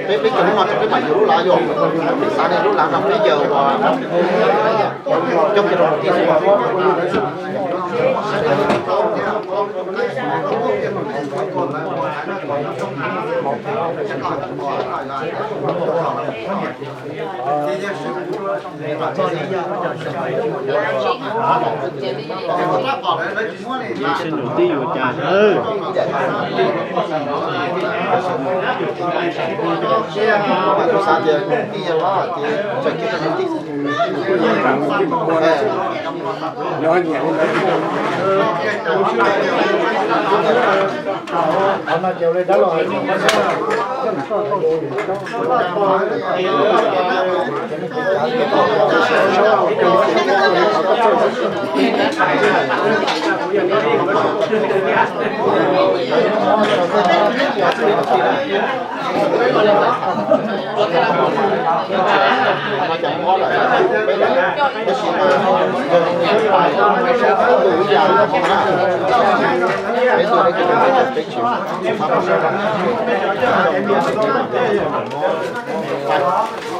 Peb, peb cov hnub no peb mam yuav lub lav yog, peb xav tias lub lav no peb yawg uas coob kiag rau tim xwb. Sib nrug tib yuav cas. Kuv xav tias ib yam los ces txawm kiag rau tib.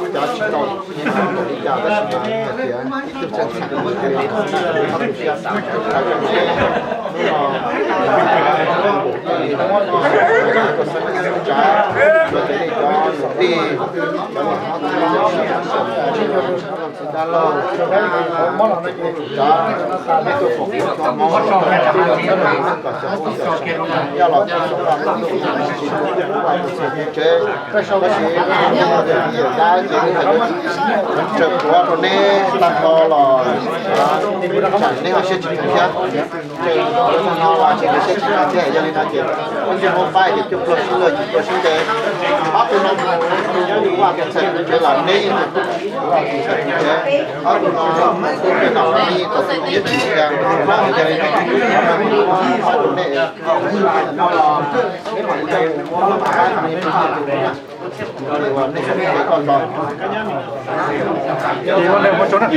Tab sis yawm dab ces neb tseem tseem kuav rau neb tag nrho los, neb ho siab tsis kheev thiab. Tseem kuav tag nrho los ces neb siab tsis kheev thiab. Yog li no ces peb thiaj muab faib ces cuaj pluag sib luag yim pluag sib ntev. Ob tug no mus ua tus ntxhais tus ntxhais los neb yeej tseem kuav tus ntxhais tus ntxhais. Ob tug no mus ua tus ntxhais los neb yeej tseem kuav tus ntxhais tus ntxhais. Yog li no ces peb mam li faib rau neb. Yuav luag txog tam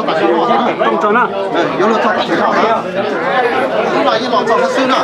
sim no, hnub no yeej los txog xwb xwb na.